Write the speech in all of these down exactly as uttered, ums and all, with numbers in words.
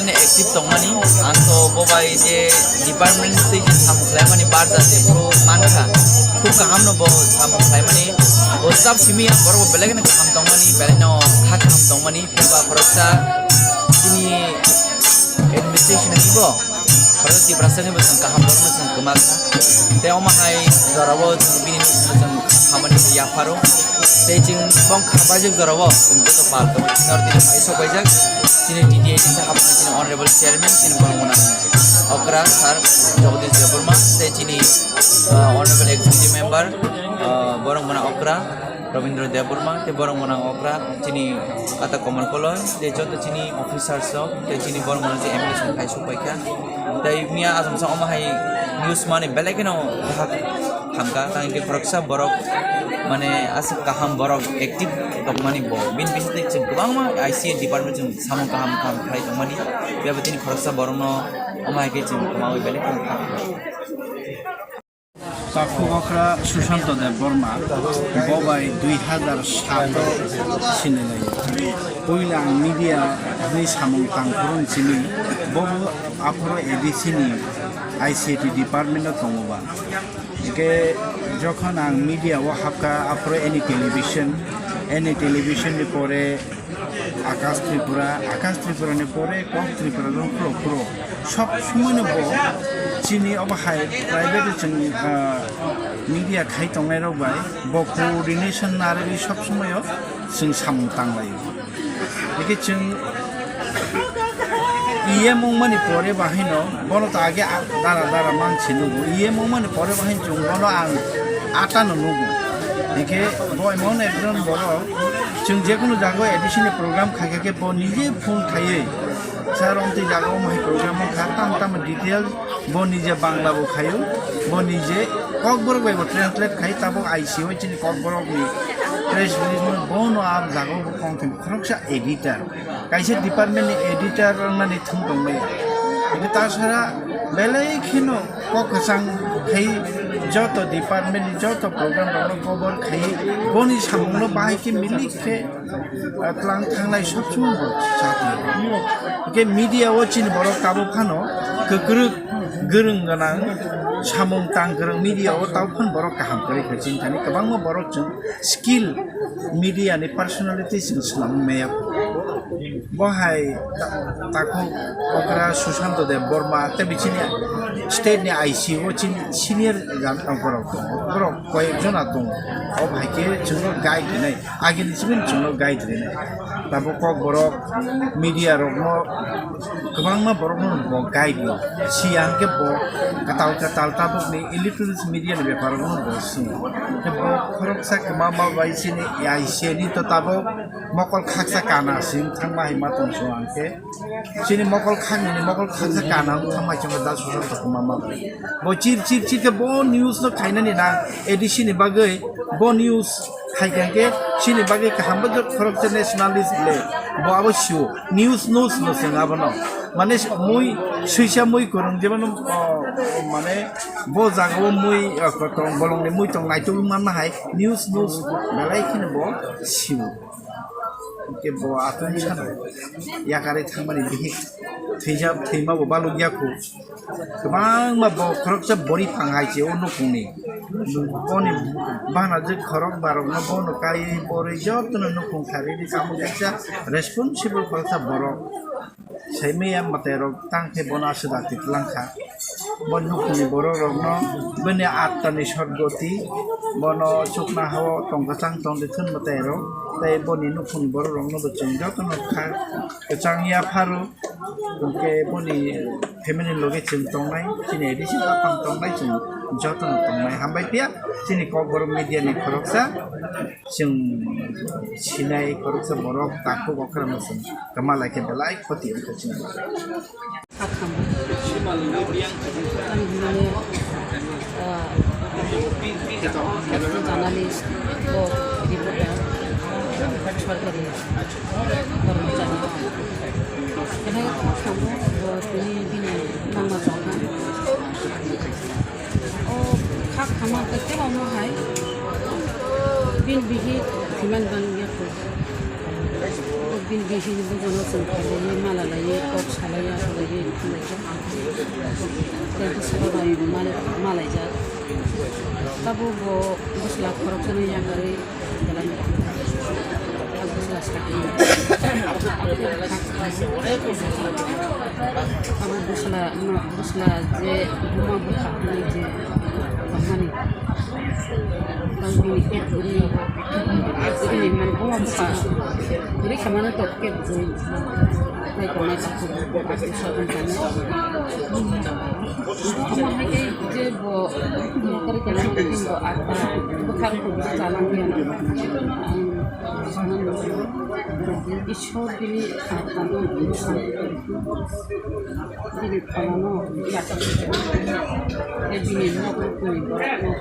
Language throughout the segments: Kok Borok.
Active tongmani, ang to bo bai je department tei je samung khlaimani barja je bro mankha, khub kaham no bo samung khlaimani, bo staff simi ang borok bo belai no kaham tongmani, belai no kha kaham tongmani, phiya ba khoroksa chini administration ni bo khoroksa Tiprasa ni bo chwng kaham borok no chwng kwma kha, tei omo hai jora o chwng bini no chwng khamani yapharo. Tei chwng bong kha paijak jora o chwng joto pal tongo. North East hai sok paijak. Chini D D A ni sa hapna chini honorable chairman chini borok mwnang okra sir Jagadish Debbarma. Tei chini, ah, honorable executive member, ah, borok mwnang okra Rabindra Debbarma. Tei borok mwnang okra chini kata Komol Koloi. Tei joto chini officers rok. Tei chini borok mwnang je M L A song hai sok paikha. Tei miya asam sa omo hai news mani belai kheno kaham kha, tang khe khoroksa borok mane aswk kaham borok active tongmani bo. Bini bisingtwi chwng kwbangma I C A department chwng samung kaham kaham khlai tongmani. Phiya bo tini khoroksa borokno omo hai khe chwng kwmawi belai kheno kaham kha. Takhuk okra Susanto Debbarma, bo bai dui hazar sat o sinilai. Puila ang media ni samung tangphuru simi, bo aphuru A D C ni I C T department o tongo ba. Hingke jokhon ang media o hapka, aphuru any television, any television ni pore Akash Tripura, Akash Tripura ni pore Kok Tripura rok phuro phuro. Sob somoi no bo chini obo hai private chwng, ah, media khai tongnai rok bai bo coordination narwgwi sob somoi o chwng samung tang lai o. Hingke chwng E M wngmani pore bahino bono to age a-, dara dara man se nugo. E M wngmani pore bahino chwng bono ang ata no nugo. Hingke bo emon ekjon borok chwng jekunu jago A D C ni program khaikha khe bo nije phone khaiwi sir omtwi jaga omo hai program wngkha tam tam detail bo nije Bangla bo khaio, bo nije Kokborok bai bo translate khai tabuk I C O chini Kokborok ni press release no bono a jaga o bo kongthim khoroksa editor. Kaisa department ni editor wngnani thung tongmaya. Hingke ta sara belai kheno kok kwchang khai joto department ni joto program rok no cover khai boni samung no bahai khe milik khe, ah, tlang thangnai sob somoi bo chati. Hingke media o chini borok tabuk phano kwkrwk gwrwng gwnang samung tang kwrwng media o tabuk phano borok kaham kwrwi khe chini thani kwbangma borok chwng skill media ni personality chwng swnam maya. Bo hai ta-, takhuk okra Susanto Debbarma tei bichini state ni I C O chini senior jan-, borok tongo. Borok koyek jona tongo. O hai khe chwngno guide rinai. Agini chwngno chwngno guide rinai. Tabuk Kokborok media rokno kwbangma borokno bo guide rw. Siya hwnkhe bo kwtal kwtal tabukni electronics media ni bepar rokno bo swngo. Hwnkhe bo khoroksa kwma ma bai chini I C A ni to tabuk mokol khaksa kana sing thangma hai ma tong song hwnkhe. Chini mokol khakni ni mokol khaksa kana wng thangma chwngno da sosok to kwma ma bai. Bo chir chir chir khe bo news no khainani na A D C ni bagwi bo news Hai khe hwnkhe chini bagwi kaham bo khoroksa nationalist le bo abo sio. News, news no chwng abono. Mane mui, swisa mui kwrwng jemon, o, mane bo jaga o mui, o, tong, bolongni mui tong naitugwi manna hai news, news belai kheno bo sio. Hwnkhe bo atwng sano yakarwi thangmani bihik thwijak, thwima bo balukya kho. Kwbangma bo khoroksa bori phang hai se o nukungni. Boni bana je khorok barokno bono kaiwi borwi jotono nukung kharwi di tamo kaisa responsible khoroksa borok. Sai maya mwtai rok tang khe bono aswk dakti twlang kha. Bo nukungni borok rokno bini attani sodgoti bono chukna hao tong kwchang tong di thun mwtai rok. Tei boni nukungni borok rokno bo chwng jotono kha kwchang ya pharo. Hwnkhe boni family loge chwng tongnai, chini addition apang tongnai, chwng jotono tongnai. Hambai phiya chini Kokborok media ni khoroksa, chwng sinai khoroksa borok takhuk okra no chwng kwma lai khe belai khoti wngkha chini. Ang hwnmani, ah, journalist, o reporter, sorkari kormochari. Khe kha thangbo, bo tini bini mangma chongkha. O kha khama khe kebo omo hai bini bihik thwiman bang ya kho. Bini bisingni bujono chwng khailaiwi, mala laiwi, kok salaiwi, asolaiwi, wngkha laijak. Tei bwskango bai ma-, malaijak. Tabuk bo bwsla khoroksano yakarwi belai no thang. Abo bwsla sakni. Abo bwsla, bwsla je buma bupha hinwi je tongmani. Tei bini khe kwrwi, kwrwi mani buma bupha kwrwi khe mano tok khe bwrwi nai tongnai tok khe bwrwi abo soton tongmani. Omo hai khe je bo nokari tongmani bo ata bwkhak rok bo chalangya. Ang sanani Ishwar bini atano bwsa. Bini phalano yachak tei bini nok rokni borokno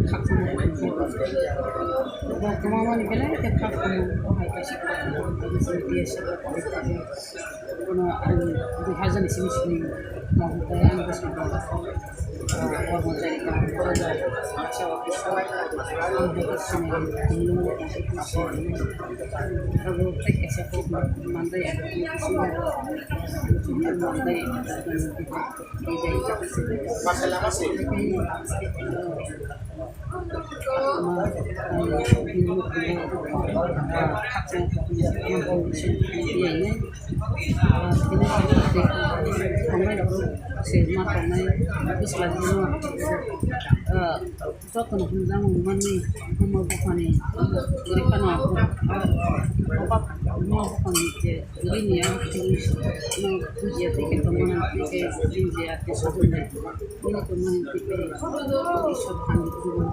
khakchangma tongkha. Bo kwmamani belai khe kha khamu, bo hai kaisa kha khamu, bono ang dui hajar ni simi simi mohor khe ang bwskango. Jotono hwnjak mani buma buphani kwrwi phano, buma buphani je kwrwi ni ang no bujiya tei khe tongmani tei khe bujiya tei sotonai bini tongmani tei khe Iswar phan ni kwrwi.